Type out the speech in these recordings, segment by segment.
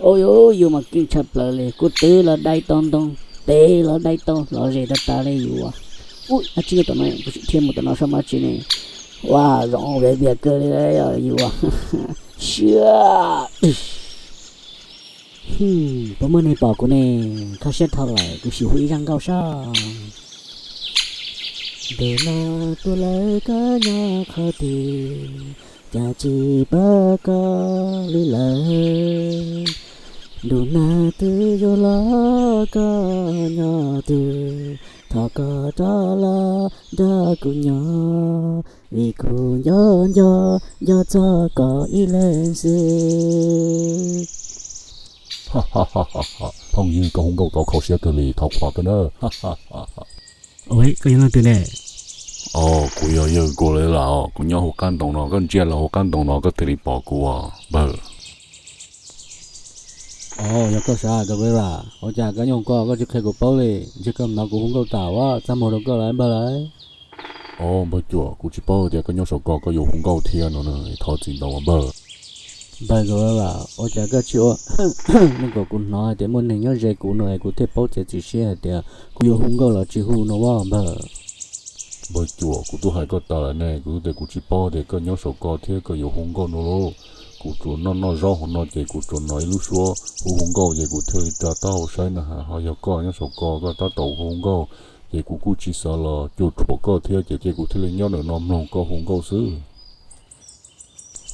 Ua, yus mas keej tshaj plaws li, kuv twv los dai tau ntoo, tes los dai tau los zes tag tas li yus. Ua, dab tsi nyob tom no, kuv sim dhia mus tom no saib mas dab tsi ne. Ua, zoo vias vias kawg li yus. Siab. Puas muaj neeg pom kuv ne? Kho siab dhau lawm, kuv sim hu ib zaj nkauj saib. Ntu no tuaj lawm koj nyob qhov twg, cas tsis pom koj li lawm. Ntu no twb yuav los koj nyob twg, thov koj rov los nrog kuv nyob, vim kuv nco nco nco txog koj ib leeg xwb. Phooj ywg, koj hu nkauj tau kho siab kawg li, thov qhuas koj na. Ua, koj yog leej twg ne? Kuv yog yawg Kos Lis Las os, kuv nyob hauv qab ntoo no, koj ntsia los hauv qab ntoo no koj thiaj li pom kuv os npawg. Os, yog koj sav, Kos Lis Las, ua cas koj nyob hauv ko koj tsis qhia kuv paub li, ntshe koj hnov kuv hu nkauj tas ua txaj muag rau koj lawm npawg lauj. Os npawg Cuam, kuv tsis paub tias koj nyob saum ko koj yuav hu nkauj thiab no, thov txim ntau npawg. Npawg Kos Lis Las, ua cas koj tsis ua neej kom kuv hnov hais tias muaj neeg nyob ze kuv no es kuv thiaj paub txiav txim siab hais tias kuv yuav hu nkauj los tsis hu no as npawg. Npawg Cuam, kuv twb hais koj tas lawm ne, kuv twb tias kuv tsis paub tias koj nyob saum ko thiab koj yuav hu nkauj no lauj. Kuv tsuas noj noj zaub hauv no ces kuv tsuas hnov ib lub suab hu hu nkauj ces kuv thiaj li rau taub hau saib no, ho yog koj nyob saum ko koj tab tom hu nkauj, ces kuv kuj tsis xav los cuam tshuam koj thiab ces kuv thiaj li nyob ntawm no mloog koj hu nkauj xwb.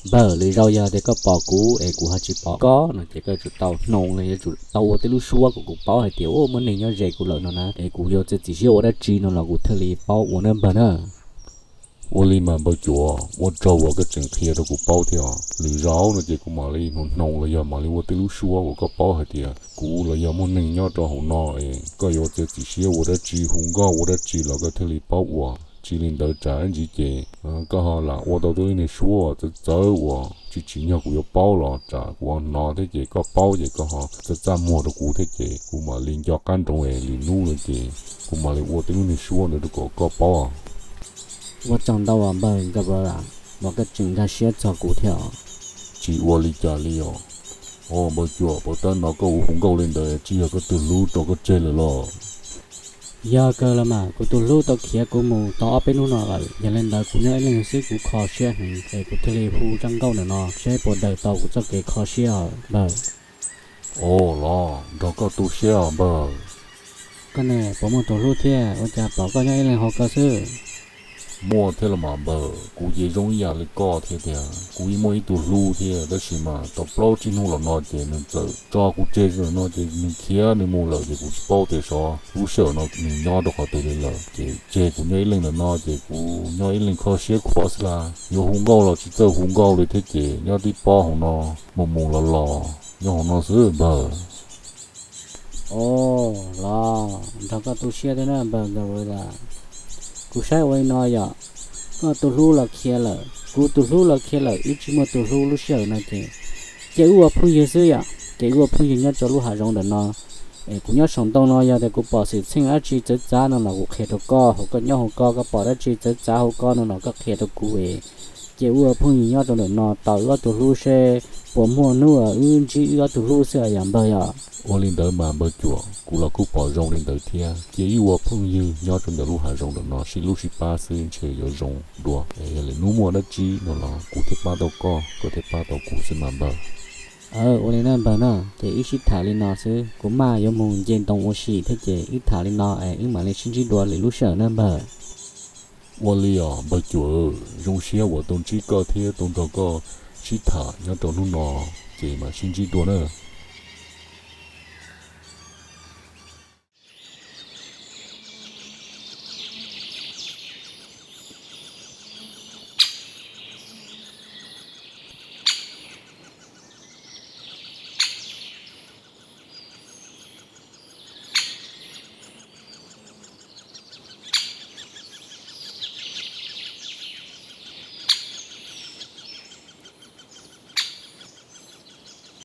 Npawg, lwm zaus yog tias koj pom kuv es kuv ho tsis pom koj no ces koj yuav tsum tau hnoos los yuav tsum tau ua tej lub suab kom kuv paub hais tias ua muaj neeg nyob ze kuv lawm no na, es kuv yuav txiav txim siab ua dab tsi no los kuv thiaj li paub ua na npawg na. Ua li mas npawg Cuam, ua tsaug uas koj tseem qhia rau kuv paub thiab. Lwm zaus no ces kuv mam li hnoos hnoos los yog mam li ua tej lub suab uas koj paub hais tias kuv los yog muaj neeg nyob rau hauv no es koj yuav txiav txim siab ua dab tsi, hu nkauj ua dab tsi los koj thiaj li paub ua. Tsis li ntawd tsam ib ntsis ces koj ho lam ua tau tej lub niag suab txawv txawv uas tsis tsim nyog kuv yuav paub los tsam kuv hnov thiab ces koj paub ces koj ho txaj txaj muag rau kuv thiab ces kuv mam li nco qab nroos es lwm hnub no ces kuv mam li ua tej lub niag suab ntawd rau kom koj paub. Ua tsaug ntau as npawg Nkaj Vaj, uas koj tseem nkag siab txog kuv thiab. Tsis ua li cas li os. Os npawg Cuam, puas tab hnov koj hu hu nkauj li ntawd, tsis yog koj tus hlub tso koj tseg lawm los? Yog kawg los mas, kuv tus hlub tau khiav kuv mus tau ob peb hnub no lawm. Yog li ntawd kuv nyob ib leeg xwb kuv kho siab heev es kuv thiaj li hu zaj nkauj ntawm no seb puas daws tau kuv txoj kev kho siab os npawg. Os los nrog koj tu siab os npawg. Koj ne, puas muaj tus hlub thiab? Ua cas pom koj nyob ib leeg hauv ko xwb? Muaj thiab los mas npawg, kuv ces zoo ib yam li koj thiab tiag, kuv yeej muaj ib tug hlub thiab, tab sis mas tau plaub tsib hnub los no ces nws txawm tso kuv tseg no ces nws khiav nws mus lawm ces kuv tsis paub tias xyov lub sij hawm no nws nyob rau qhov twg li lawm, ces tseg kuv nyob ib leeg ntawm no ces kuv nyob ib leeg kho siab khuav xwb las. Yuav hu nkauj los tsis txawj hu nkauj li thiab ces nyob tib pob hauv no mus mus los los nyob hauv no xwb npawg. Os los nrog koj tu siab thiab na npawg Nkaj Vaj. Kuv saib ua li no yom, koj tus hlub los khiav lawm, kuv tus hlub los khiav lawm, wb tsis muaj tus hlub lub sij hawm no ces, ces wb ua phooj ywg xwb yom, ces wb ua phooj ywg nyob rau lub hav zoov ntawm no. Es kuv nyob saum ntoo no yog tias kuv pom xwm txheej dab tsi txawv txav no los kuv qhia rau koj, hauv koj nyob hauv ko koj pom dab tsi txawv txav hauv ko no los koj qhia rau kuv es, ces wb ua phooj ywg nyob rau ntawm no tos wb ob tug hlub seb puas muaj hnub wb ntsib wb ob tug hlub xwb yom npawg yom. Ua li ntawd mas npawg Cuam, kuv los kuj pom zoo li ntawd thiab, cia wb ua phooj ywg nyob rau ntawm lub hav zoov ntawm no sib hlub sib pab xwb ntshe yuav zoo dua. Es yog lwm hnub muaj dab tsi no los kuv thiaj pab tau koj, koj thiaj pab tau kuv xwb mas npawg. Ua li na npawg na, ces wb sib tham li no xwb, kuv maj yuav mus nce ntoo ua si thiab ces wb tham li no es wb mam li sib ntsib dua lwm lub sij hawm na npawg. Ua li os npawg Cuam, zoo siab uas tau ntsib koj thiab tau nrog koj sib tham nyob rau hnub no, ces mam sib ntsib dua na.